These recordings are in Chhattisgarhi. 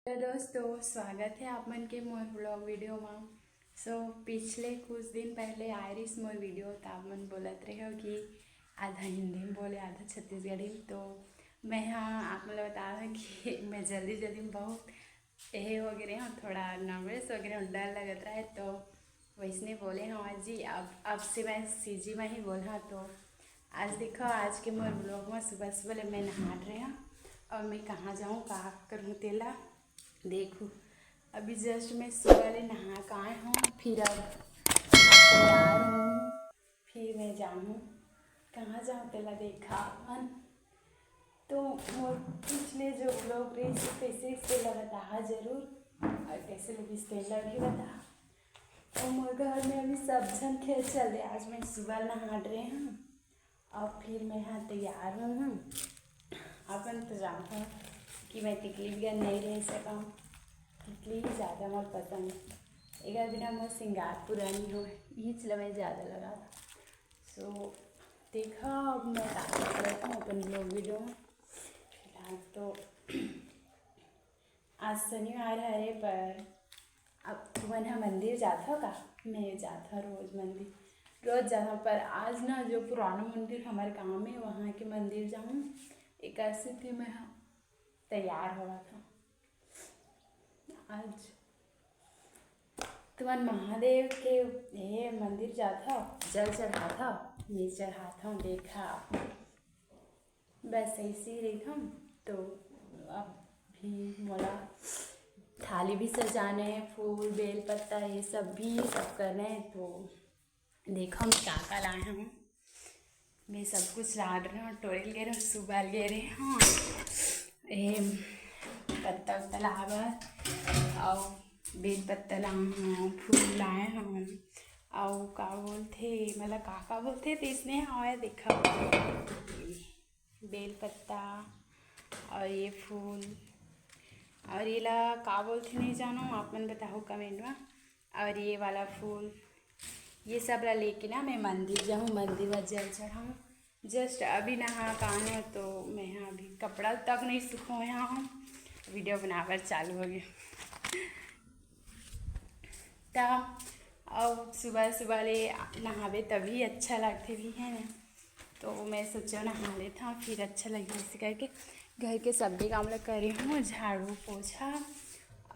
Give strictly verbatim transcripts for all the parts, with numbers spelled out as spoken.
हेलो दोस्तों, स्वागत है आप मन के मोर व्लॉग वीडियो मा। सो पिछले कुछ दिन पहले आए रहिस मोर वीडियो, त आप मन बोलत रहे हो कि आधा हिंदी में बोले, आधा छत्तीसगढ़ी में। तो मैं हाँ आप मन ल बता रहा कि मैं जल्दी जल्दी में बहुत एहे हो गए रहे हूँ, थोड़ा नर्वस हो गए रहे हूँ, डर लगत रहे, तो वैसने बोले हूँ आज जी। अब अब से मैं सीजी में ही बोला। तो आज देखो, आज के मोर व्लॉग में सुबह सुबह ले मैं नहात रहे हूँ और मैं कहाँ जाऊँ, का करूँ, तेला देखू। अभी जस्ट मैं सुबह ले नहा के आए हूँ, फिर अब तैयार हूँ, फिर मैं जाऊँ, कहाँ जाऊँ, तेला देखा अपन। तो मोर पिछले जो व्लॉग रहिस, कैसे इससे लगा बताहा जरूर, और कैसे लगिस तेला भी बताहा। तो मोर घर में अभी सब झन खेल चल रहे। आज मैं सुबह नहा रहे हूँ और फिर मैं यहाँ तैयार हूँ। अपन तो जानता हूँ कि मैं तिकली बिगर नहीं रह सकूँ, तिकली ही ज़्यादा मोर पसंद है। एकर बिना मोर श्रृंगार पूरा नहीं हो, यही चला मैं ज़्यादा लगा। सो देखा, अब मैं आगे करता हूँ अपन व्लॉग वीडियो में। फिलहाल तो आज शनिवार हरे, पर अब तुमन ह मंदिर जाथव का? मैं जाथव रोज मंदिर, रोज जाथव, पर आज ना जो पुराना मंदिर हमारे गांव में, वहाँ के मंदिर जाऊँ, एकर सेती मैं ह तैयार होवत हूँ। आज तुमन महादेव के ये मंदिर जाथव, जल चढ़ाथव, मैं चढ़ाथव, देखा। बस ऐसे ही रहिथन। तो अभी मोला थाली भी सजाना है, फूल, बेल पत्ता, ये सब भी सब करना है। तो देखो मैं का का लाए हूँ, मैं सब कुछ ला रहे हूँ, टोरे ले रहे हूँ, सुबह ले रहे हूँ, ये पत्ता उत्ता लाए बर, और बेल पत्ता लाए हूँ, फूल लाए हूँ, और का बोलते, मतलब का का बोलते, तो इसने हवा देखा, बेल पत्ता और ये फूल, और येला का बोलथे नहीं जानो, आप मन बताओ कमेंट में। और ये वाला फूल, ये सब ला लेके ना मैं मंदिर जाऊँ, मंदिर में जल चढ़ाऊँ। जस्ट अभी नहा के आए हूँ, तो मैं यहाँ अभी कपड़ा तक नहीं सुखोए हूँ, वीडियो बनावर चालू हो गया। तब अब सुबह सुबह ले नहावे तभी अच्छा लगथे भी, है ना। तो मैं सोचा नहा लेता हूँ, फिर अच्छा लगेगा, इसी करके घर के सभी काम ला करे हूँ, झाड़ू पोछा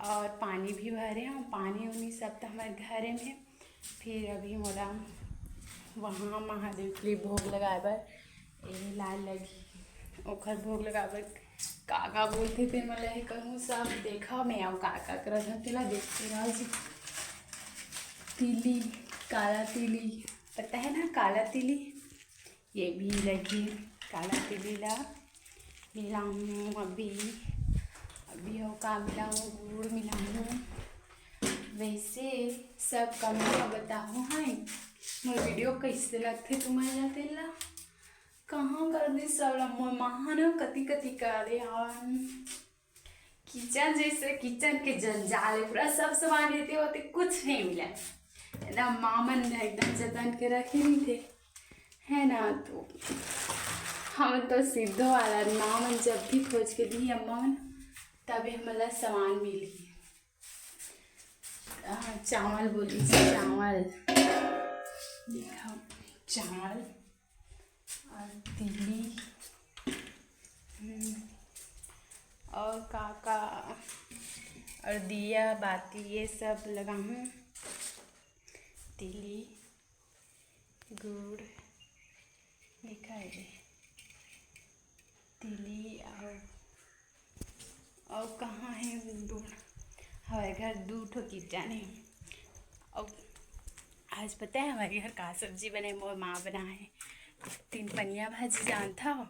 और पानी भी भरे हूँ। पानी उनी सब तो हमारे घरे में। फिर अभी मोला वहाँ महादेव के लिए भोग लगाए बर ये लाल लगी, ओखर भोग लगाए बर का का बोलथे, फिर मैं लहे कहूँ सब देखा मैं, अउ का का करत हूँ, तेला देखते रहो जी। तिली, काला तिली, पता है ना काला तिली, ये भी लगी, काला तिली ला मिलाऊँ अभी। अभी हो का मिलाऊँ, गुड़ मिलाऊँ। वैसे सब कमेंट में बताओ, हाँ, मोर वीडियो कैसे लगथे तुम्हारे ला, तेला कहाँ कर दी सब ला, मोर माँ ह ना कति कति करे हवन। किचन जैसे किचन के जंजाल है, पूरा सब सामान रहते होते कुछ नहीं मिला। एकदम माँ मन एकदम जतन के रखे नहीं थे, है ना। तो हम तो सीधो वाला, माँ मन जब भी खोज के दी अम्मा मन, तभी हमला सामान मिली। आ, चावल बोली थी, चावल देखा, चावल और तिली, हम्म, और का का, और दिया बाती ये सब लगाहूँ। तिली, गुड़, देखा है, तिली और, और कहाँ है गुड़? हमारे घर दू ठो किचन है। और आज पता है हमारे घर का सब्जी बने? मोर माँ बनाए तीन पनिया भाजी, जानता हो,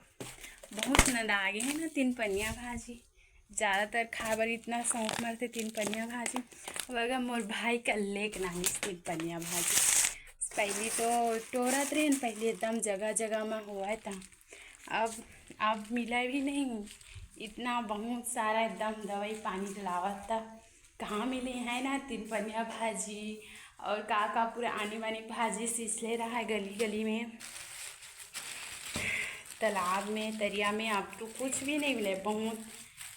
बहुत नंदा आगे है ना तीन पनिया भाजी। ज़्यादातर खाए बर इतना शौक मरथे तीन पनिया भाजी। अब अगर मोर भाई का लेक नानिस तीन पनिया भाजी, पहली तो टोरत रहे न, पहली एकदम जगह जगह में हुआ था। अब अब मिला भी नहीं, इतना बहुत सारा एकदम दवाई पानी लावत था, कहाँ मिले है ना तीन पनिया भाजी। और का का पूरा आनी बानी भाजी सिसले रहा है गली गली में, तालाब में, तरिया में। अब तो कुछ भी नहीं मिले, बहुत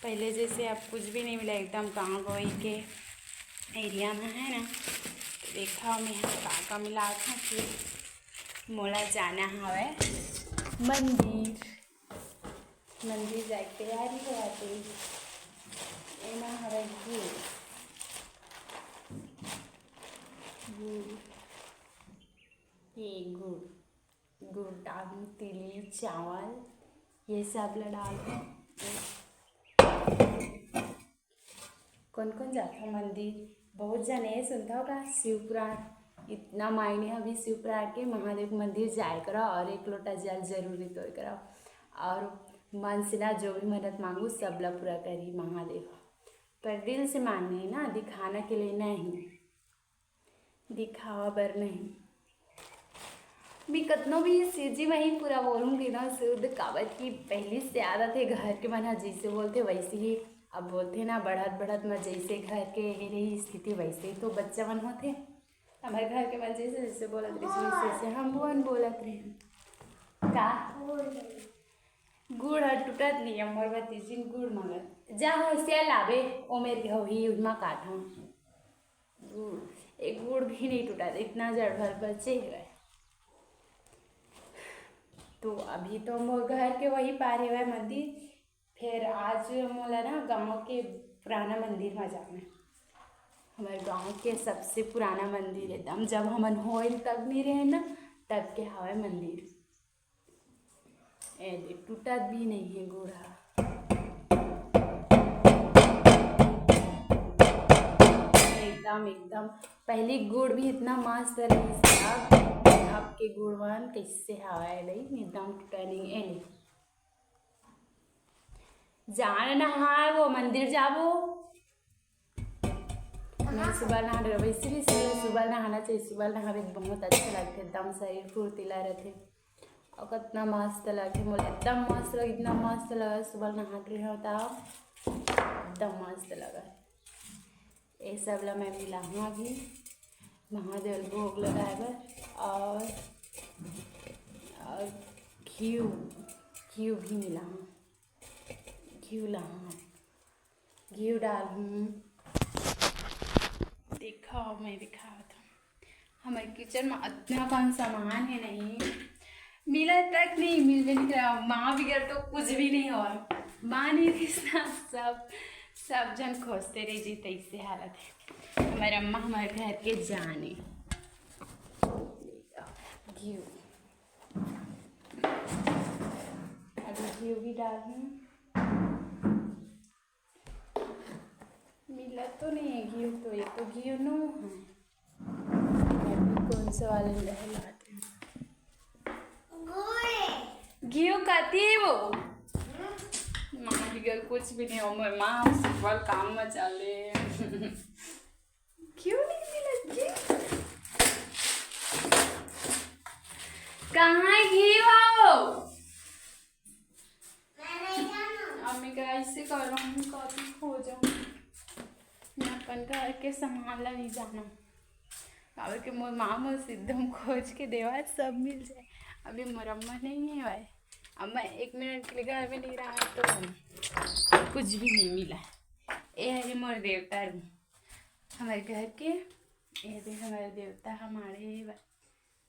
पहले जैसे अब कुछ भी नहीं मिला, एकदम गाँव गंवई के एरिया में है ना। तो देखा मैं यहाँ का का मिला था कि मोला जाना हवय मंदिर, मंदिर जाए के तैयारी होवत हे। एमा हवय गुड़, गुड़, ये गुड़, गुड़ डालहूँ, तिली, चावल, ये सब ला डालहूँ। कौन कौन जाता मंदिर? बहुत जने सुनता होगा शिव पुराण, इतना मायने अभी शिव पुराण के, महादेव मंदिर जाए करो और एक लोटा जल जरूरी तोड़ करो, और मन से ना जो भी मन्नत मांगू सब ला पूरा करी महादेव। पर दिल से मांगना है ना, दिखाना के लिए नहीं, दिखावा बर नहीं। मैं कतनो भी सीजी वही पूरा बोलूँगी ना शुद्ध, काबर कि पहली से आदत है घर के मन ह जैसे बोलते वैसे ही। अब बोलते ना बढ़त बढ़त में जैसे घर के हे रही स्थिति वैसे ही तो बच्चा मन होते। हमारे घर के मन जैसे जैसे बोलत रहे वैसे वैसे हम मन बोलत रहे। का गुड़ ह टूटत नहीं है मोर भतीजिन गुड़ मंगत जा हो से लावे ओ मेरे हो ही उमा काटा। गुड़, एक गुड़ भी नहीं टूटा, इतना जड़ भर बचे हुए। तो अभी तो मोर घर के वही पार हुआ मंदिर, फिर आज मोला ना गांव के पुराना मंदिर में जाना है। हमारे गांव के सबसे पुराना मंदिर एकदम, जब हमन होइन तब नहीं रहे ना, तब के हवे मंदिर। ए दे, टूटत भी नहीं है गुड़ ह। एकदम, एकदम पहली गुड़ भी इतना मस्त रहिस, अब, अब के गुड़ मन कैसे हवय भाई, एकदम टूटा नहीं है। जान नहाए वो मंदिर जाबो। मैं सुबह नहा रही, वैसे भी सुबह, सुबह नहाना चाहिए। सुबह नहावे बहुत अच्छा लगता है, एकदम शरीर फुर्तीला रहते। और कितना मस्त लगे, मोला एकदम मस्त लगे, इतना मस्त लगा। सुबह नहा रही हो तो एकदम मस्त लगा। ये सब ला मैं मिलाऊँ अभी महादेव ल भोग लगाए बर। और, और घीव, घीव भी मिलाऊँ, घीव लाऊँ, घीव डालूँ। देखा, मैं दिखावत हूँ। हमारे किचन में इतना कौन सामान है नहीं, मिला तक नहीं, मिल भी नहीं करा। माँ बगैर तो कुछ भी नहीं हो, माँ नहीं थी ना, सब, सब जन खोजते रही जी, तैसे हालत है। हमारे अम्मा हमारे घर के जाने। घीव, अभी घीव भी डालूँ। मिला तो नहीं है घीव, तो ये तो घीव नो है। अभी कौन सा वाला रह लाते हैं? घीव काती वो। माँ जी घर कुछ भी नहीं हो, मैं माँ सुबह काम में चले। क्यों नहीं मिला घीव? कहाँ है घीव हो? अब मैं कैसे करूँ, कभी खो जाऊँ? मैं अपन घर के सामान ला नहीं जाना, काबर के मोर माँ मोर सिद्धम खोज के देवा, सब मिल जाए। अभी मोर अम्मा नहीं है भाई, अम्मा एक मिनट के लिए घर में नहीं रहा तो कुछ भी नहीं मिला। ये हरे मोर देवता रूम, हमारे घर के, ये भी हमारे देवता हमारे,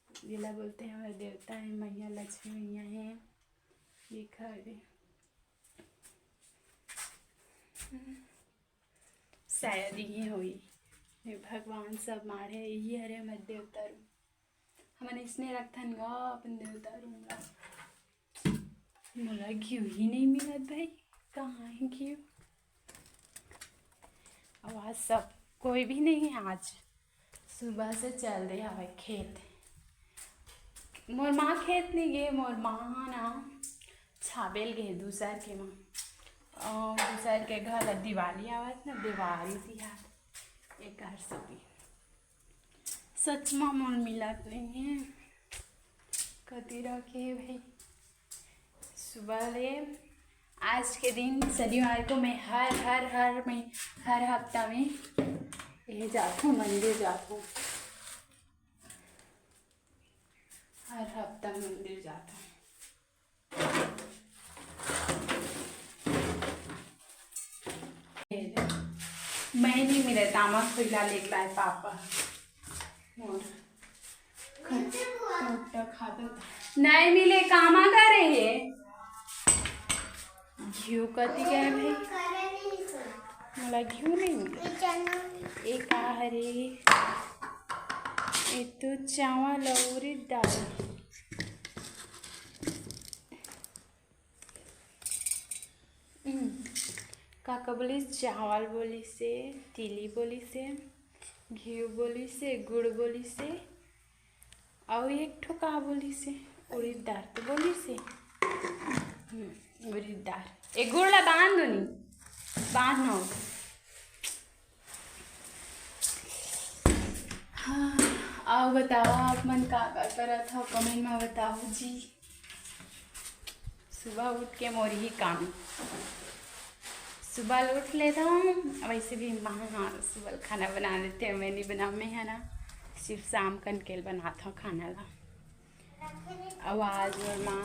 जेला बोलते हैं हमारे देवता है, मैया लक्ष्मी मैया है। देखा दे, शायद ये होई। हे भगवान, सब माढ़े, यही हरे हमर देवता रूम। हमन इसने रखथन गा अपन देवता रूम ला। मोला घीव ही नहीं मिलत भाई, कहाँ है घीव? आवाज सब कोई भी नहीं है आज। सुबह से चल दे हवे खेत। मोर माँ खेत नहीं गे, मोर माँ ना छाबेल गे दूसर के माँ। अ, दूसर के घर ला दिवाली आवत ना, दिवाली तिहार, एकर सेती। सच में मोर मिलत नहीं है। कति रखे भाई? सुबह ले आज के दिन शनिवार को मैं हर, हर, हर, मैं हर हफ्ता में ये जाथूँ, मंदिर जाथूँ, हर हफ्ता मंदिर जाथूँ। मैं नहीं मिले, तामा खोइला लेके लाए पापा। मोर खट्टा खाता था। नहीं मिले, कामा करे हे। घिउ कति गए भाई? मोला घिउ नहीं मिले। ए का हरे? ए तो चावल अउ उरिद दाल। हम्म, का का बोलिस? चावल बोलिस हे, तिली बोलिस हे, घिउ बोलिस हे, गुड़ बोलिस हे, अउ एक ठो का बोलिस हे? उरिद दाल तो बोलिस हे। हम्म, उरिद दाल। ए गुड़ ला बांध दो नी, बांध ना हो। हाँ, अउ बताओ, आप मन का का करत हव, comment में बताओ जी। सुबह उठ के मोर ही काम, सुबह उठ लेता हूँ। वैसे भी माँ, हाँ, सुबह खाना बना लेते हैं, मैं नहीं बनाऊँ, मैं है ना, सिर्फ शाम कन के बनाता हूँ खाना ला। अब आज मोर माँ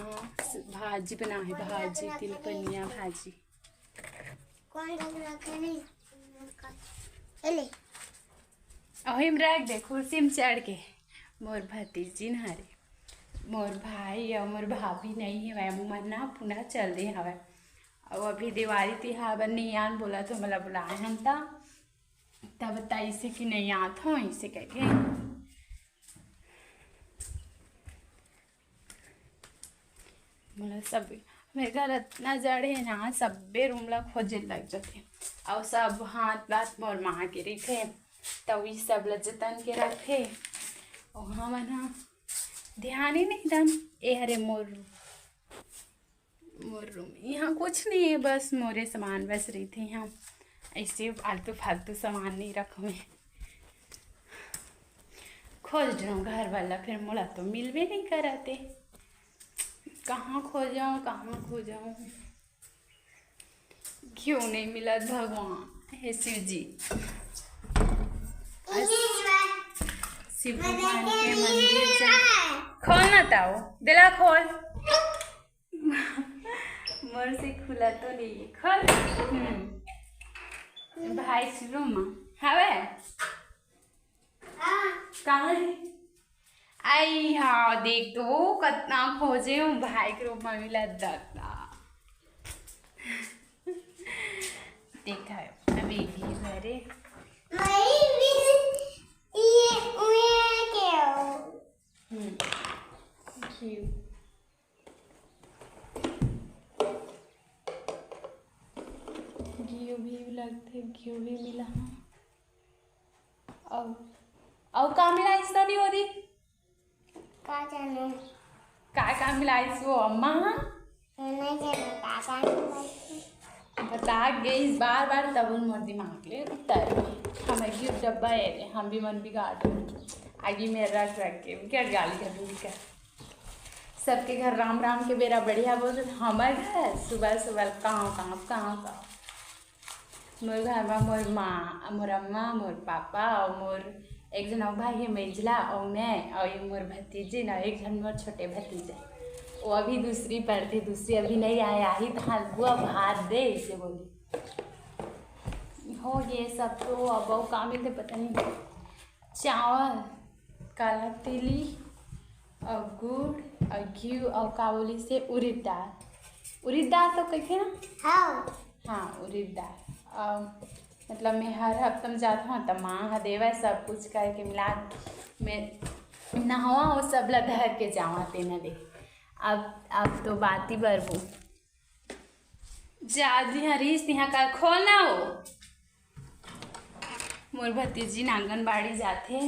भाजी बना है, भाजी, तिलपनिया भाजी। कौन सा रखे नहीं? ये ले। अहिम रख दे कुर्सी में चढ़ के। मोर भतीजी न हरे, मोर भाई अउ मोर भाभी नहीं हवय, मन ना पुना चल दे हवय। अउ अभी देवारी तिहार बर नहीं आन बोला तो मला बुलाए हन ता, तब बताइसे कि नहीं आत हो, इसे कह के। मोला सब, मेरे घर इतना जड़ है ना, सब्बे रूम ला खोजे लग जाथे। अउ सब हाथ बात मोर माँ के रहिथे, त उही सब ला जतन के रखथे। अउ हमन ह ध्यान ही नहीं दन। ए हरे मोर, मोर रूम, यहाँ कुछ नहीं है, बस मोरे सामान बस रहिथे यहाँ। ऐसे आलतू फालतू सामान नहीं रखूँ मैं। खोज रहा हूँ घर वाला, फिर मोला तो मिलबे नहीं करते। कहाँ खोजाऊँ, कहाँ खोजाऊँ? क्यों नहीं मिलत भगवान? हे शिव जी, आज शिव भगवान के मंदिर जा। खोल ना ताऊ, दिला खोल। मोर से खुला तो नहीं है, खोल। हम्म। भाई के रूम में हवे। कहाँ है? आई हाँ, देख तो कतना खोजे हूँ भाई के रूम में, मिला दादा। देखा है, अभी भी घरे। हम्म। घिउ। घिउ भी लगथे, घिउ भी मिला। हाँ। अउ, अउ का मिलाइस तो नहीं होती? का जाने? का, का मिलाइस वो अम्मा? नहीं जाने का, का मिलाइस। बता गइस बार बार, तब उन मोर दिमाग ले उतर गए। हमें गिफ्ट डब्बा है रे, हम भी मन बिगाड़ रहे। आगे में रख रख के, क्या गाली कर दूँ क्या? सबके घर राम राम के बेरा बढ़िया बोल, हमर घर सुबह सुबह काँव काँव काँव काँव। मोर घर में मोर माँ, मोर अम्मा, मोर पापा अउ मोर एक झन अउ भाई हे, मंझला, अउ मैं, अउ ये मोर भतीजी न, एक झन मोर छोटे भतीजा। वो अभी दूसरी पढ़थे, दूसरी अभी नहीं आए, आही तहाँ बुआ भात दे, इसे बोली। हो ये सब तो अब अउ का मिलथे पता नहीं। चावल, काला तिली, अउ गुड़, अउ घिउ, अउ का बोलिस हे, उरिद दाल। उरिद दाल तो कहिथे ना? हाँ। हाँ, उरिद दाल। अउ मतलब मैं हर हफ्ता में जात हूँ, त माँ ह देवय सब कुछ करके मिला के मैं नहवा वो सब ला धर के जावा तेना ले। अब, अब तो बाती बरबू। जा जिहाँ रहिस तिहाँ का खोलना हो। मोर भतीजी न आंगनबाड़ी जाथे,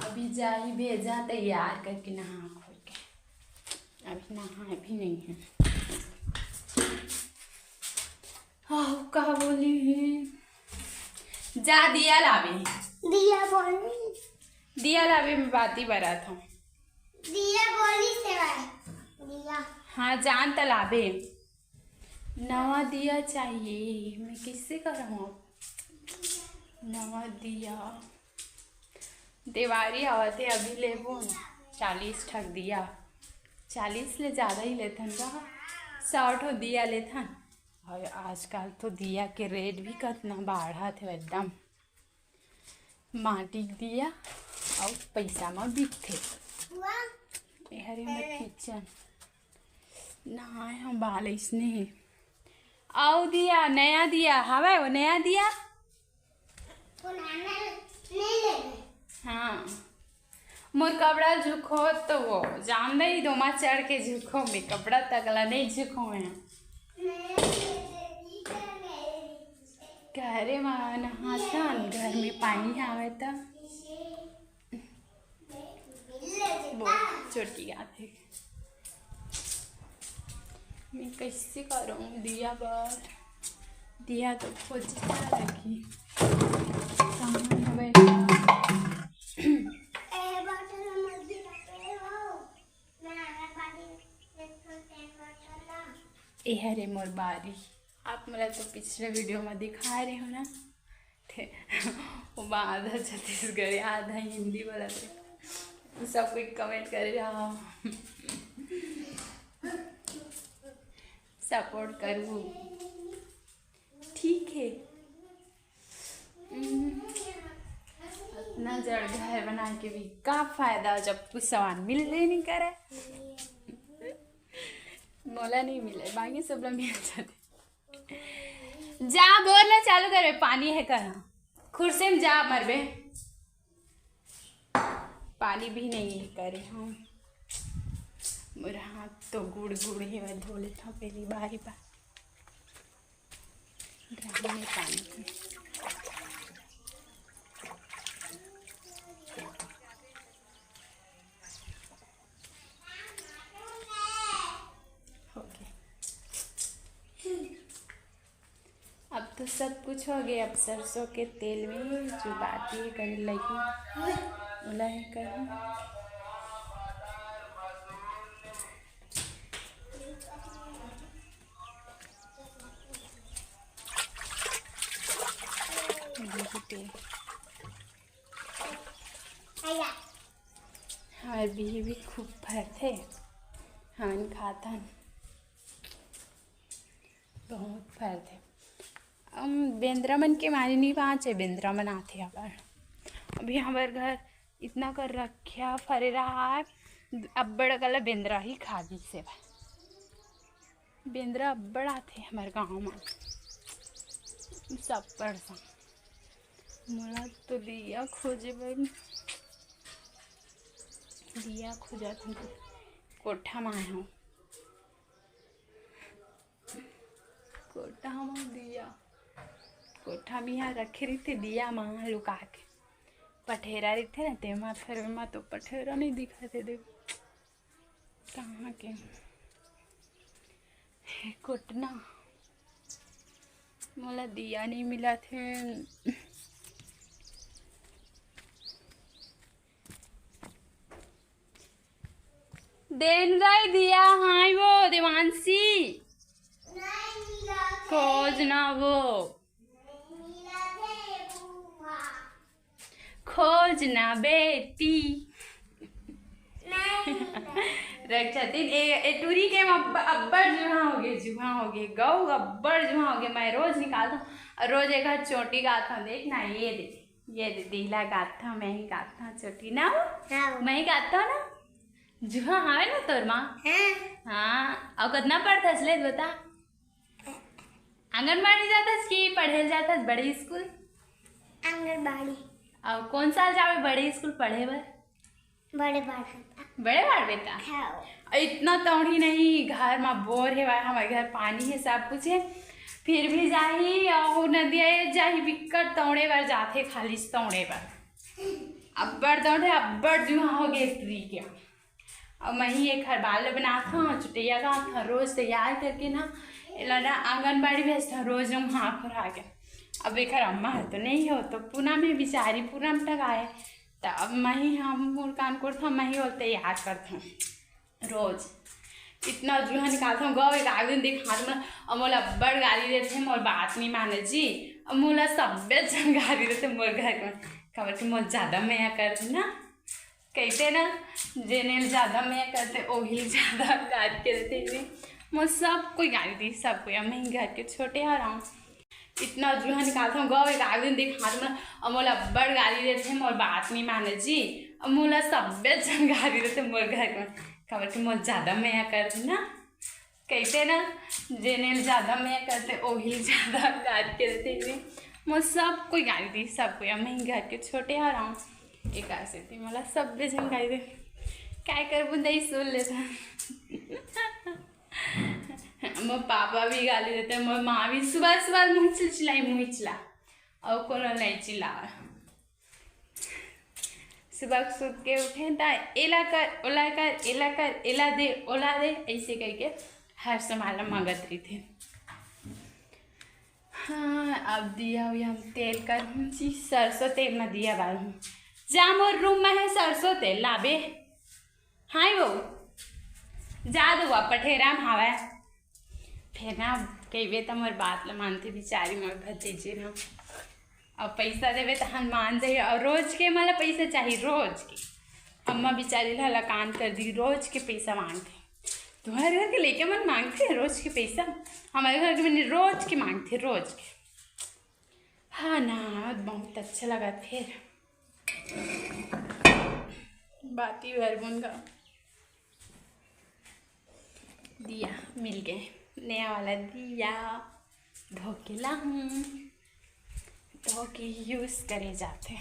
अभी जाही भेजा तैयार करके नहा खोल के। अभी नहा भी नहीं है। आहो, का बोली है? जा दिया लावे। दिया बोली। दिया लावे में बाती बरत हूँ। दिया बोली से भाई। दिया। हाँ, जान त लाबे। नवा दिया चाहिए, मैं किससे कराऊँ अब? नवा दिया। देवारी आवत हे, अभी लेबो न चालीस ठक दिया। चालीस ले ज़्यादा ही लेथन का? सौ ठो दिया लेथन। और आजकल तो दिया के रेट भी कतना बाढ़त हे एकदम। माटी के दिया अउ पैसा म बिकथे। ए हरे हमर किचन। नहाए हम बाल अइसने हे। अउ दिया, नया दिया हवय, वो नया दिया। पुराना नहीं लेना। हाँ, मोर कपड़ा झुको तो वो जान दे ही, दोमा चढ़ के झुको, मैं कपड़ा तक ला नहीं झुको हैं। घरे मा नहाथन, घर में पानी आवे त। वो चोटी आथे। मैं कैसे करूँ दिया बर? दिया तो खोज लगही। कहाँ हवय? ए हरे मोर बारी। आप मोला तो पिछले वीडियो में दिखाए रहे हो ना, थे वो आधा छत्तीसगढ़ी, आधा हिंदी बोला थे। सब कोई कमेंट करे रहा, सपोर्ट करू, ठीक है। हम्म, इतना जड़ घर बना के भी का फायदा जब कुछ सामान मिलबे नहीं करे। मोला नहीं मिले, बाकी सब ला मिल जाते। जा बोलना चालू करे, पानी है कहा, खुर्से में जा मरबे। पानी भी नहीं है करे हम। मोर हाथ तो गुड़ गुड़ हे, मैं धो लेता हूँ पहली बारी बार। ड्राम में पानी है। ओके। अब तो सब कुछ हो गया। अब सरसों के तेल में चुबाती करे लगी, ओला हे करूँ। देखो तेल। हमर बिही भी खूब फरथे, हमन खाथन, बहुत फरथे। हम बेंदरा मन के मारे नहीं बाँचे, बेंदरा मन आथे अबर। अभी हमर घर इतना कर रख्या फरे रहा है, अब्बड़ अकला बेंदरा ही खा दी से भाई। बेंदरा अब्बड़ आथे हमर गाँव में, सब परसा। मोला तो दिया खोजे बर, दिया खोजत हूँ, कोठा में आए हूँ। कोठा में दिया, कोठा में यहाँ रखे रहिथे दिया, माँ लुका के पठेरा रहिथे ना, तेमा फेर ओमा तो पठेरा नहीं दिखाते। देख कहाँ के हे कोटना, मोला दिया नहीं मिला थे। देन गई दिया, हाय वो देवांशी। खोज ना वो, खोज ना बेटी। रख छतिन, ए, ए टूरी के म अब-, अब्बड़ जुहा हो गए, जुहा हो गए, गऊ अब्बड़ जुहा हो गए। मैं रोज निकालता हूँ और रोज एक हाथ चोटी गाता हूँ। देख ना, ये दे, ये दे, दिला गाता हूँ, मैं ही गाता हूँ चोटी ना। हाँ। मैं ही गाता हूँ ना। जुहा हवे ना तोर माँ? हाँ। हाँ, और कितना पढ़ता ले बता? आंगनबाड़ी जाथस कि पढ़े ल जाथस बड़े स्कूल? आंगनबाड़ी। अउ कौन साल जावे बड़े स्कूल पढ़े बर? बड़े बाढ़। बड़े बाढ़ बेटा? हाँ। इतना तौड़ी नहीं, घर में बोर हे, हमर घर पानी हे, सब कुछ हे, फिर भी जाही अउ नदिया जाही, बिक्कट तौड़े बर जाथे, खाली तौड़े बर। अब्बड़ तौड़े, अब्बड़ जुहा हो गए स्त्री के। अउ मैं ही एखर बाल ल बनाथंव, चुटैया गाथंव, रोज तैयार करके ना, एला ना आंगनबाड़ी भेजथंव, रोज नहा खुरा के। अब एखर अम्मा ह तो नहीं हो, तो पूनम में बिचारी पूनम टगाए, त अब मैं ही हम मुरकान करथंव, मैं ही ओला तैयार करथंव रोज। इतना जुहा निकालथंव, गौ एक आदमी देख हाथ में, अउ मोला अब्बड़ गाली देथे, मोर बात नहीं माने जी। अउ मोला सब्बे झन गाली देथे मोर घर के, काबर कि मोला ज्यादा मया करथे ना। कहिथे ना, जेने ल ज्यादा मया करथे, ओही ल ज्यादा गारी के देथे। मोर सब कोई गाली दी, सब कोई। अब मैं घर के छोटे हरव, इतना जुल्हा निकालत हूँ। गौ एक आदमी देख हाथ में, अब मोला अब्बड़ गाली देथे, मोर बात नहीं माने जी। अब मोला सब्बे जन गाली देथे मोर घर के, काबर कि मोर ज्यादा मया करथे ना। कहते ना, जेने ल ज्यादा मया करथे, ओही ल ज्यादा गाली के देथे। मोर सब कोई गाली दी, सब कोई। अब मैं घर के छोटे हरव, एकर सेती मोला सब्बे झन गाली दे। काय करबो दई, सुन लेथन। मोर पापा भी गाली देथे, मोर माँ भी सुबह सुबह मुँह चिल्लाई, मुँह चिल्ला, अउ कोनो नहीं चिल्ला। सुबह सुत के उठे त एला कर, ओला कर, एला कर, एला दे, ओला दे, ऐसे करके हर सामान ला मांगत रहिथे। हाँ, अब दिया हुई हम तेल करहूँ जी, सरसों तेल में दिया बारहूँ। जा मोर रूम में है सरसों तेल, लाबे। हाँ वो, जा दो, पठेरा में हवय। फेर ना कहिबे त मोर बात ल मानथे बिचारी मोर भतीजी ना। अब पैसा देबे त हनुमान जाही, और रोज के मला पैसा चाही, रोज के। अम्मा बिचारी ला हलाकान कर दी, रोज के पैसा मांगथे। तुम्हारे घर के लइका मन मांगथे रोज के पैसा, हमारे घर के मन रोज के मांगथे, रोज के। हाँ ना, बहुत अच्छा लगा। फिर बाती भर बुन का दिया मिल गए, नया वाला दिया धो के लाहूँ, धो के यूज करे जाथे।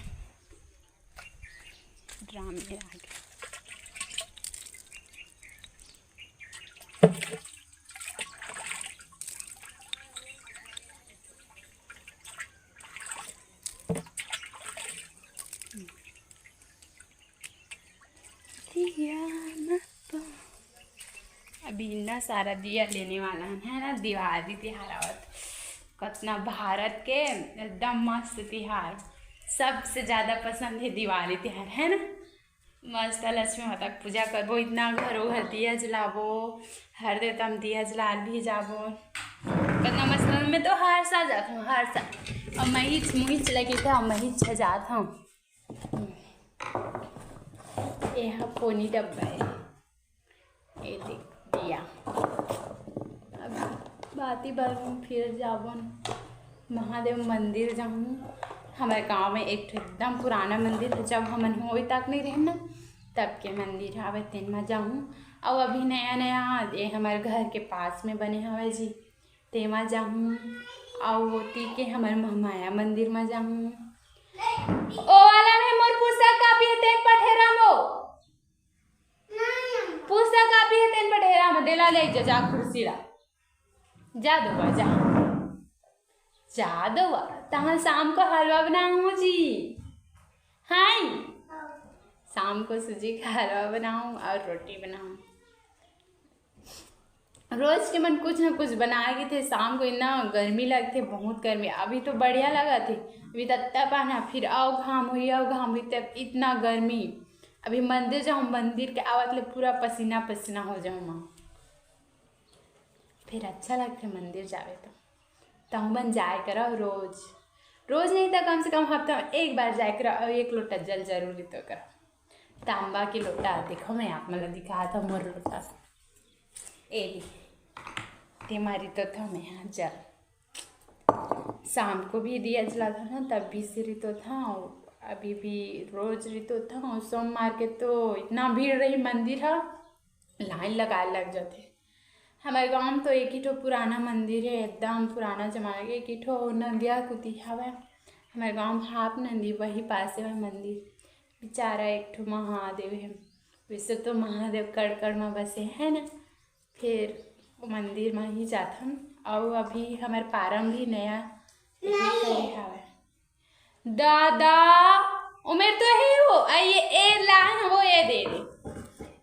ड्राम में आ गया। दिया ना तो अभी इतना सारा दिया लेने वाला है ना, दिवाली तिहार आवत। कतना भारत के एकदम मस्त तिहार, सबसे ज्यादा पसंद है दिवाली तिहार, है ना। मस्त लक्ष्मी माता के पूजा करबो, इतना घरों घर दिया जलाबो, हर देवता में दिया जला भी जाबो। कतना मस्त, मैं तो हर साल जात हूँ, हर साल। और मैं ही मुही चला के था, मैं ही छजात हूँ। ये हा पोनी डब्बा है, ये देख दिया। अब बाती बार में फिर जाबन महादेव मंदिर जाऊँ। हमारे गांव में एक ठो एकदम पुराना मंदिर है, जब हमन होई तक नहीं रहन ना, तब के मंदिर हवे, तेन मा जाऊँ। अउ अभी नया नया ये हमारे घर के पास में बने हवे जी, तेमा जाहूँ। अउ ओती के हमर महमाया मंदिर मा जाहूँ। ओ वाला में मोर पुस्तक कापी हे, तेन पठेरा मो। पुस्तक कापी हे, तेन पठेरा मो। देला ले जा, जा कुर्सी ला। जा दो बा, जा। जा दो बा। तहाँ शाम को हलवा बनाऊँ जी। हाय। शाम को सूजी का हलवा बनाऊँ और रोटी बनाऊँ। रोज के मन कुछ ना कुछ बनाए के थे। शाम को इतना गर्मी लगथे, बहुत गर्मी। अभी तो बढ़िया लगथे, अभी तत्ता पाना, फिर अउ घाम हुई, अउ घाम हुई, तब इतना गर्मी। अभी मंदिर जाऊँ, मंदिर के आवत ले पूरा पसीना पसीना हो जाऊँ माँ। फिर अच्छा लगथे मंदिर जावे तो। तहु मन जाए करो रोज, रोज नहीं तो कम से कम हफ्ता में एक बार जाए करो, और एक लोटा जल जरूरी तो करो। तांबा के लोटा, देखो मैं आप मन ला दिखात हूँ मोर लोटा। ए ली, तेमा रितोत हँव मैं हा जल। शाम को भी दिया जलात हँव ना, तब भी से रितोत हँव, अभी भी रोज रितोत हँव। सोमवार के तो इतना भीड़ रही मंदिर हा, लाइन लगाए लग जाथे। हमारे गाँव में तो एक ही ठो पुराना मंदिर है, एकदम पुराना जमाना के, एक ही ठो नंदिया कुती हवय। हमारे गाँव में हाफ नंदी, वही पासे में मंदिर। बेचारा एक ठो महादेव है, वैसे तो महादेव कड़ कड़ में बसे है ना, फिर वो मंदिर में ही जाथन। और अभी हमारे पारम भी नया एथी करे हवय। दादा, उमेर तो हे वो, आ ये ए लान वो ये दे दे।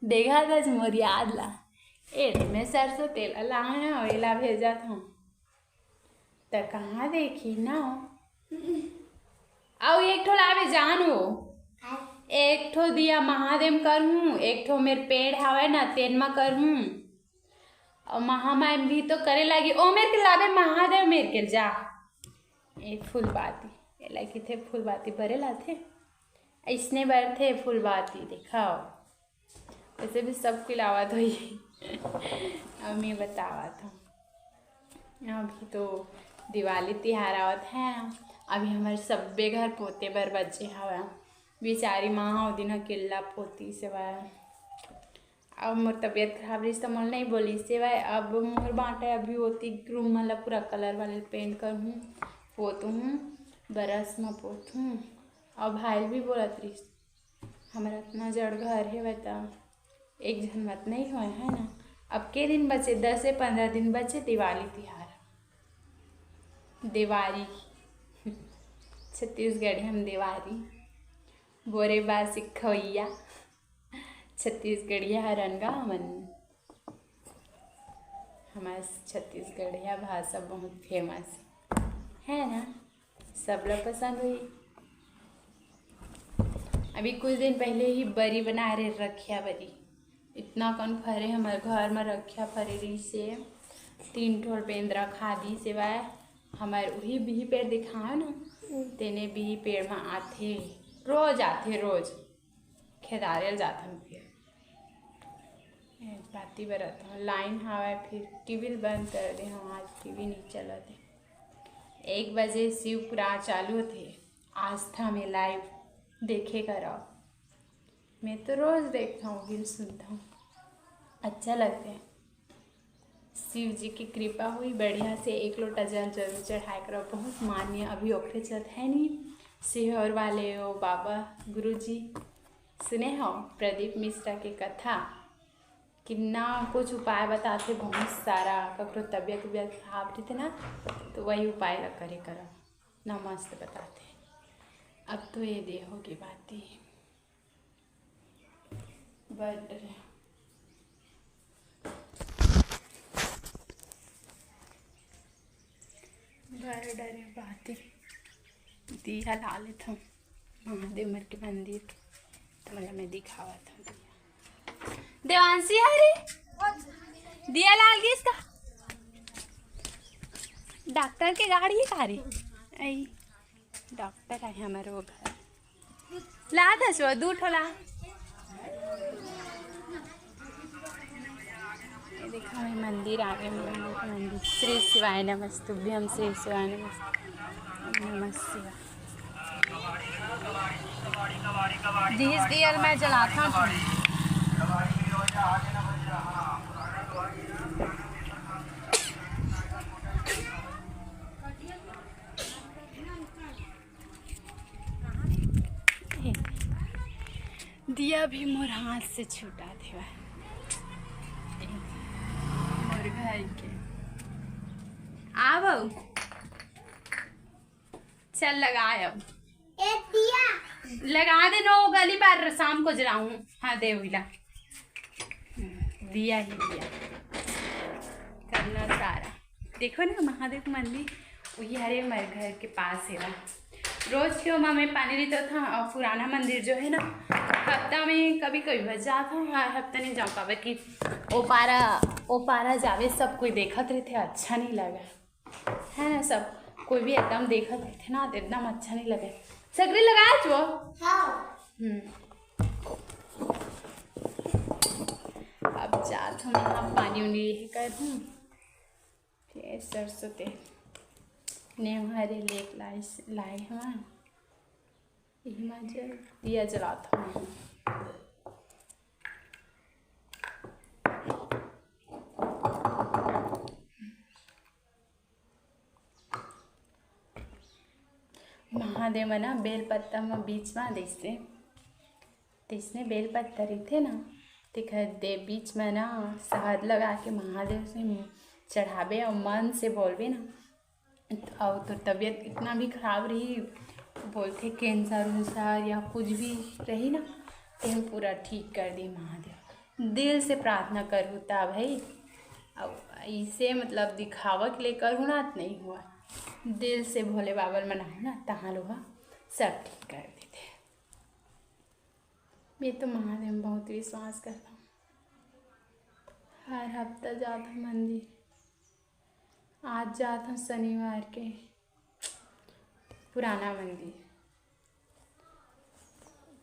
देखा था मोर याद ला। ए दे, मैं सरसों तेल लान हो, एला भेजत हूँ। त कहाँ देखी ना? अउ एक ठो लावे जान वो। एक ठो दिया महादेव करहूँ, एक ठो मेर पेड़ हावय ना, तेन म करहूँ। अउ महामाई भी तो करे लागी, ओ मेर के लाबे महादेव मेर के जा। ए फूलबाती, एला किथे फूलबाती बरे लाथे, अइसने बरथे फूलबाती, देखाओ। वैसे भी सब कोई लावत होई। अब मैं बतावत हूँ, अभी तो दिवाली तिहार आवत है। अभी हमर सब्बे घर पोते बर बचे हवय। बिचारी माँ ओ दिन अकेल्ला पोती सेवय। अब मोर तबीयत खराब रहिस त मोला नहीं बोलिस सेवय। अब मोर बांटे अभी ओती रूम मन ला पूरा कलर वाले पेंट करहूँ, पोतहूँ, बरस म पोतहूँ। अब भाई भी बोलत रहिस, हमर अतना जड़ घर हेवय त एक झन मत नहीं होय, है ना? अब के दिन बचे, दस से पंद्रह दिन बचे दिवाली तिहार। देवारी, छत्तीसगढ़ी हम देवारी, बोरे बा सिखवैया, छत्तीसगढ़िया हरन गा हमन। हमार छत्तीसगढ़िया भाषा बहुत फेमस है, है ना? सबला पसंद हुई। अभी कुछ दिन पहले ही बरी बनाए रहे, रखिया बरी। इतना कन फरे हमर घर म रखिया फरे रहिसे, तीन ठोर बेंदरा खा दिस हेवय। हमर उही बिही पेड़ दिखाए ना, तेने बिही पेड़ म आथे, रोज आथे, रोज। खेदारे ल जाथन फिर। ए, बाती बरत हूँ, लाइन हावय, फिर टीवी ल बंद कर दे हूँ, आज टीवी नहीं चलत है। एक बजे शिव पुराण चालू होथे, आस्था में लाइव देखे करव। मैं तो रोज देखता हूँ, गिल सुनता हूँ, अच्छा लगता है। शिव जी की कृपा हुई, बढ़िया से एक लोटा जल जरूर चढ़ाए करो, बहुत मान्य। अभी ओकरे चलत है नी, सीहोर वाले ओ बाबा गुरु जी, सुने हो प्रदीप मिश्रा के कथा, कितना कुछ उपाय बताते, बहुत सारा। ककरो तबीयत उबियत खराब रहिथे ना, तो वही उपाय ला करे करो, ना मस्त बताते। अब तो ये देहो की बात ही बड़ डरे, बड़ डरे बात ही। दिया ला लेथव महादेव मेर के मंदिर, तो मतलब मैं दिखावत हूँ दिया। देवांशी, अरे दिया लाल गिस का? डॉक्टर के गाड़ी का रे? आई डॉक्टर आए हमारे वो घर। ला दस वो दू ठो ला। ये देखो, ये मंदिर आ गए, मंदिर, मंदिर। श्री शिवाय नमस्तुभ्यम, श्री शिवाय नमस्तुभ्यम, नमः शिवाय। दिस दियल मैं जलाता हूँ। दिया भी मोर हाथ से छूटा देवा। मोर घर के। आ बहू, चल लगाए अब। ए दिया। लगा दे, नो गली बार शाम को जलाऊं। हाँ, दे उइला। दिया ही दिया। करना सारा। देखो ना, महादेव मंदिर वही हरे हमारे घर के पास है ना। रोज के ओमा में पानी लेता था। और पुराना मंदिर जो है ना, हफ्ता में कभी कभी बस जाता हूँ, हर हफ्ता नहीं जाऊँ, काबर कि ओ पारा, ओ पारा जावे, सब कोई देखत रहते, अच्छा नहीं लगा, है ना? सब कोई भी एकदम देखत रहते ना, तो एकदम अच्छा नहीं लगे। सकरी लगा जो। हाँ। हम्म। अब जात हूँ, यहाँ पानी उनी यही कर दूँ। फिर सरसों तेल नेवहरे लेक लाए, लाए हवा। इही मा जल दिया जलात हवा। महादेव म ना बेल पत्ता म बीच म जइसे, तइसने बेल पत्ता रहिथे ना, तेखर दे बीच म ना शहद लगा के महादेव से चढ़ाबे अउ मन से बोलबे ना, अउ तोर तबीयत कितना भी खराब रही, बोलथे कैंसर उंसर या कुछ भी रही ना, तेन पूरा ठीक कर दी महादेव। दिल से प्रार्थना करहू ता भाई, अउ ऐसे मतलब दिखावा के लिए करहू ना, त नहीं हुआ। दिल से भोले बाबा ल मनाहू ना, तहाँ लोहा सब ठीक कर देथे। मैं तो महादेव में बहुत विश्वास करता हूँ। हर हफ्ता जाता हूँ मंदिर। आज जात हूँ शनिवार के पुराना मंदिर।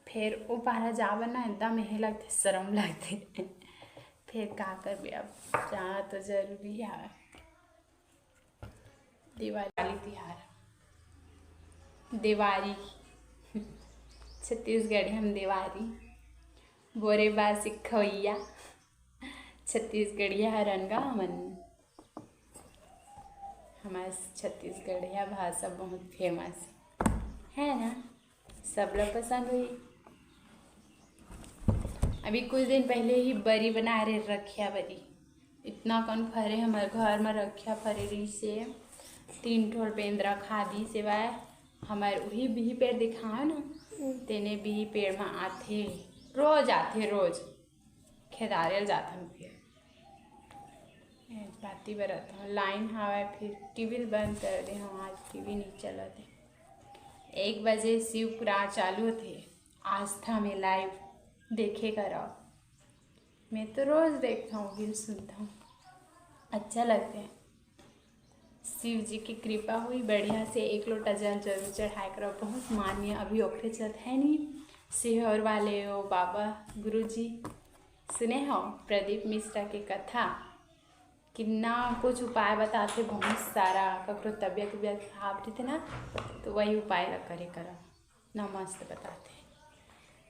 फेर ओ पारा जावन ना एकदम एहे लगथे, शरम लगथे। फिर का करबे, अब जाना तो जरूरी है। दिवाली तिहार, देवारी, छत्तीसगढ़ी हम देवारी, बोरे बा सिखवैया, छत्तीसगढ़िया हरन गा हमन। हमार छत्तीसगढ़िया भाषा बहुत फेमस है ना, सब ला पसंद हुई। अभी कुछ दिन पहले ही बरी बना रहे, रखिया बरी। इतना कन फरे हमर घर में रखिया फरे रही से, तीन ठोर बेंदरा खा दी से वाय। हमर उही बिही पेड़ दिखाओ ना, तेने बिही पेड़ में आथे, रोज आथे, रोज खेदारे ल जाथन फिर। ए, बाती बरत हूँ, लाइन हवय, फिर टीवी ल बंद कर दे हूँ, आज टीवी नहीं चलत है। एक बजे शिव पुराण चालू होथे, आस्था में लाइव देखे करव। मैं तो रोज देखता हूँ, बिल सुनता हूँ, अच्छा लगता है। शिव जी की कृपा हुई, बढ़िया से एक लोटा जल जरूर चढ़ाए करो। बहुत मान्य, अभी ओकरे चलत है नी, सीहोर वाले ओ बाबा गुरु जी, सुने हो प्रदीप मिश्रा के कथा, कितना कुछ उपाय बताते, बहुत सारा। ककरो तबियत उबियत खराब रहिथे ना, तो वही उपाय ला करे करो ना, मस्त बताते।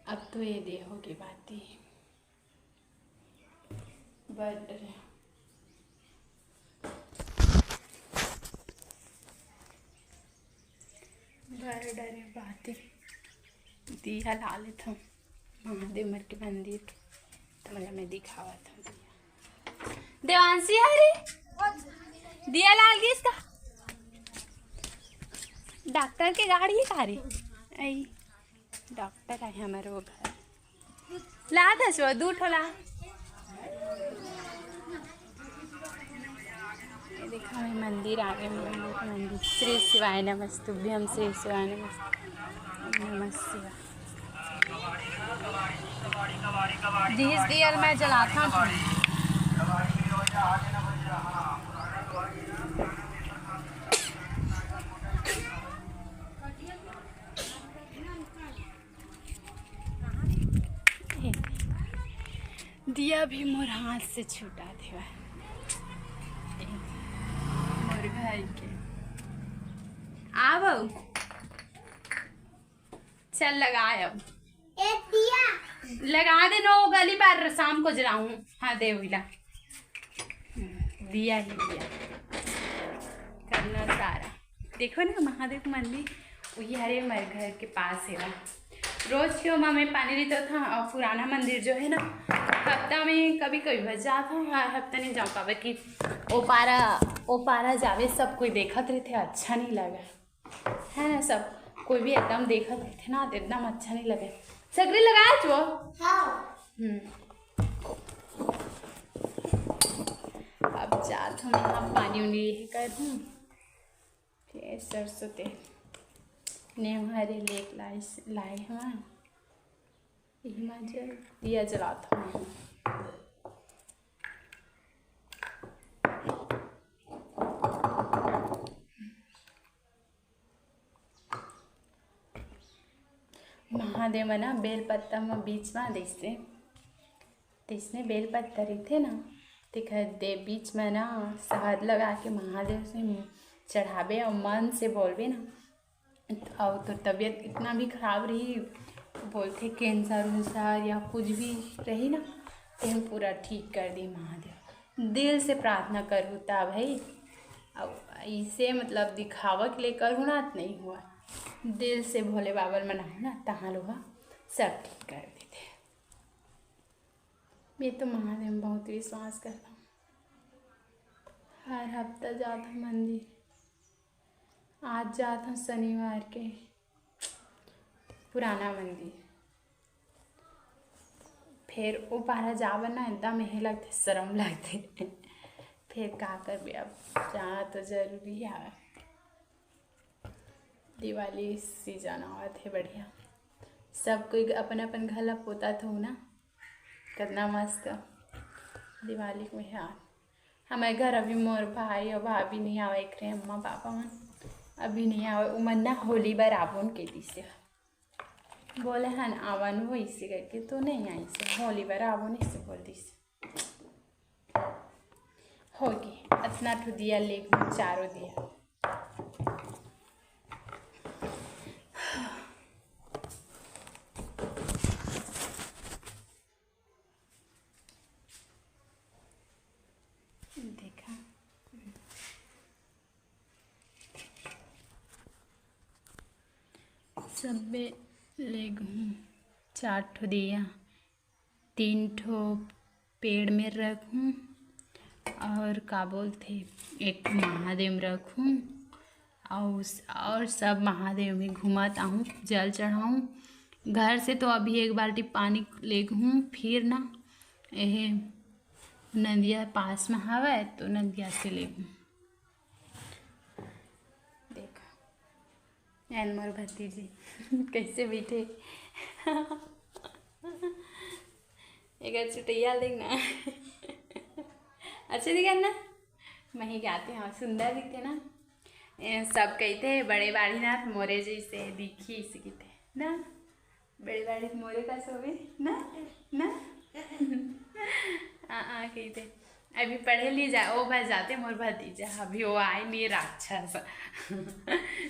अब तो ये देहो की बात ही बड़ डरे, बड़ डरे बात ही। दिया ला लेत हूँ महादेव मर के मंदिर के, तो मतलब मैं दिखावत हूँ दिया। देवांशी, हरे दिया लाल गीस का? डॉक्टर के गाड़ी है का रे? आई, डॉक्टर आए हमारे वो घर। ला दस वो दू ठो ला। ये देखो, ये मंदिर आगे, मंदिर, मंदिर। श्री शिवाय नमस्तुभ्यम, श्री शिवाय नमस्तुभ्यम, नमः शिवाय। दीस दियल मैं जलाता हूँ। दिया भी मोर हाथ से छूटा देवा। मोर घर के। आ बहू, चल लगा अब। ए दिया। लगा दे, नो गली बार शाम को जलाऊं। हाँ, दे उइला। दिया ही दिया। करना सारा। देखो ना, महादेव मंदिर वही हरे हमारे घर के पास है ना। रोज के ओमा में पानी रहता था। और पुराना मंदिर जो है ना, हफ्ता में कभी कभी बस जाता हूँ, हर हफ्ता नहीं जाऊँ, काबर कि ओ पारा, ओ पारा जावे, सब कोई देखत रहते, अच्छा नहीं लगा, है ना? सब कोई भी एकदम देखत रहते ना, तो एकदम अच्छा नहीं लगे। सकरी लगाए चो। हाँ। हम्म। अब जात हूँ, यहाँ पानी उनी ये कर दूँ। फिर सरसों तेल नेवहरे लेक लाए, लाए हवा। इही मा जल दिया जलात हवा। महादेव म ना बेल पत्ता म बीच म जइसे, तइसने बेल पत्ता रहिथे ना, तेखर दे बीच म ना शहद लगा के महादेव से चढ़ाबे अउ मन से बोलबे ना, अउ तोर तबीयत इतना भी खराब रही, बोलथे कैंसर उंसर या कुछ भी रही ना, तेन पूरा ठीक कर दी महादेव। दिल से प्रार्थना करहू ता भाई, अउ इसे मतलब दिखावा के लिए करहू ना, त नहीं हुआ। दिल से भोले बाबा ल मनाहू ना, तहाँ लोहा सब ठीक कर देथे। मैं तो महादेव में बहुत विश्वास करता हूँ। हर हफ्ता जाता हूँ मंदिर, आज जात हूँ शनिवार के पुराना मंदिर। फेर ओ पारा जावन ना एकदम एहे लगथे, शरम लगथे। फेर का करबे, अब जाना तो जरूरी हवय। दिवाली सीजन आवत हे बढ़िया, सब कोई अपन अपन घर ला पोतात हो ना, कितना मस्त दिवाली को है। हमर घर अभी मोर भाई अउ भाभी नहीं आवे, एकरे अम्मा पापा मन अभी नहीं आवे। उमन ना होली बर आबोन के दिसे, बोले हन आवन वइसे करके, तो नहीं आइसे, होली बर आबोन इसे बोल दिसे। होगे, अतना ठो दिया लेगहूँ, चारों दिया। देखा, सबे लेगहूँ चार ठो दिया, तीन ठो पेड़ में रखहूँ, और का बोलथे, एक महादेव में रखहूँ, और, और सब महादेव में घूमत आहूँ, जल चढ़ाऊँ। घर से तो अभी एक बाल्टी पानी लेगहूँ, फिर ना एहे नदिया पास में हवय तो नदिया से लेगहूँ। देखा, एन मोर भतीजी कैसे बैठे। एकर चुटैया देख ना। अच्छा दिखत ना? मही गाते हैं, सुंदर दिखते ना। ए, सब कहते हैं बड़े बाढ़ी ना मोरे जैसे दिखी, इसे कहते हैं ना। बड़े बाढ़ी मोरे का सोवे ना, ना। आ, आ, कहते अभी पढ़े ली जा, ओ भाई जाते मोर भतीजा, अभी वो आए नहीं राक्षस।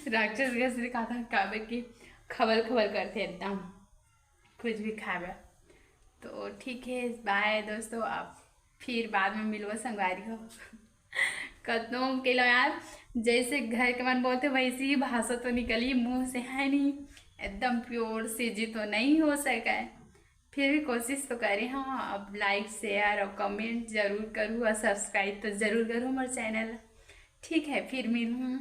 राक्षस कैसे कहता काबे कि खबल खबल करते एकदम कुछ भी खाबे। तो ठीक है, बाय दोस्तों, आप फिर बाद में मिलबो संगवारी हो। कतनो के लो यार, जैसे घर के मन बोलते वैसे ही भाषा तो निकली मुंह से, है नहीं? एकदम प्योर से जी तो नहीं हो सके, फिर भी कोशिश तो करी। हाँ, अब लाइक, शेयर और कमेंट जरूर करू और सब्सक्राइब तो जरूर करू हमारे चैनल। ठीक है, फिर मिलूँ।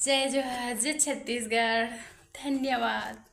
जय जोहार, जय छत्तीसगढ़। धन्यवाद।